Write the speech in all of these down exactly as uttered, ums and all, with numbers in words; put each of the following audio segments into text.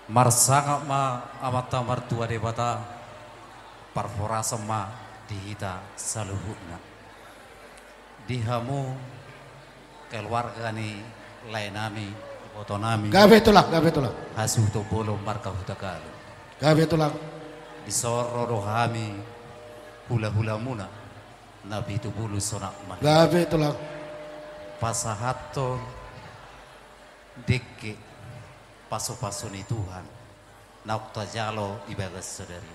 Marsangap ma Amanta Martua Debata, parhorasan ma di hita saluhutna. Di hamu keluarga ni laenami, ibotonami. Gabe tulang, gabe tulang. Hasuhuton bolon marga Hutagalung. Gabe tulang. Dison ro do hami hulahulamuna na pitu pulu sonang mali. Gabe tulang. Pasahathon dengke pasupasu ni Tuhan naung tajalo di bagas sadari.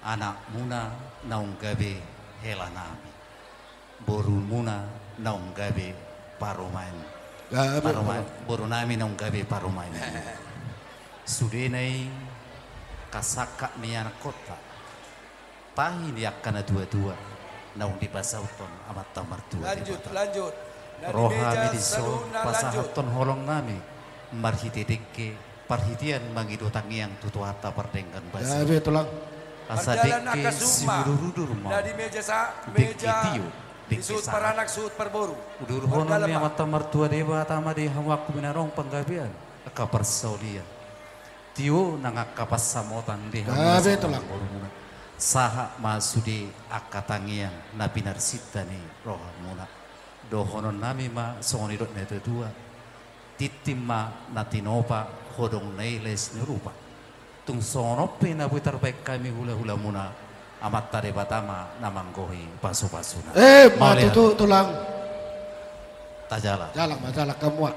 Anakmuna naung gabe helanami, borumuna naung gabe parumaen. Gabe, paruma-, borunami naung gabe parumaen. Sudena i angka sangkap ni anakkonta. Tahi ni angka natuatua naung dipasauthon Amanta Martua Debata. Lanjut, lanjut. Ro hami dison pasahathon holongnami marhite dengke parhitean mangido tangiang tu Tuhanta pardenggan basa. Gabe tulang. Asa dengke siudurudur ma. Dengke tio, dengke sahat. Uduruhonon ni Amanta Martua Debata ma di hamu angka na adong panggabean, angka parsaulian. Tio nang angka pansamotan di hamu. Gabe tulang. Sahat ma sude angka tangiang na pinarsinta ni rohamuna. Dohononnami ma songon nidok ni natuatua. Tintin ma na tinopa, hodong na iles ni rupa. Tung songon on pe na boi tarbaen hami hulahulamuna, Amanta Debata ma na manggohi pasupasuna. Emma tutu tulang. Tajala. Jala ma, jala hamu ma.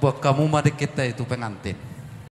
Buat hamu ma dengkenta i tu pengantin.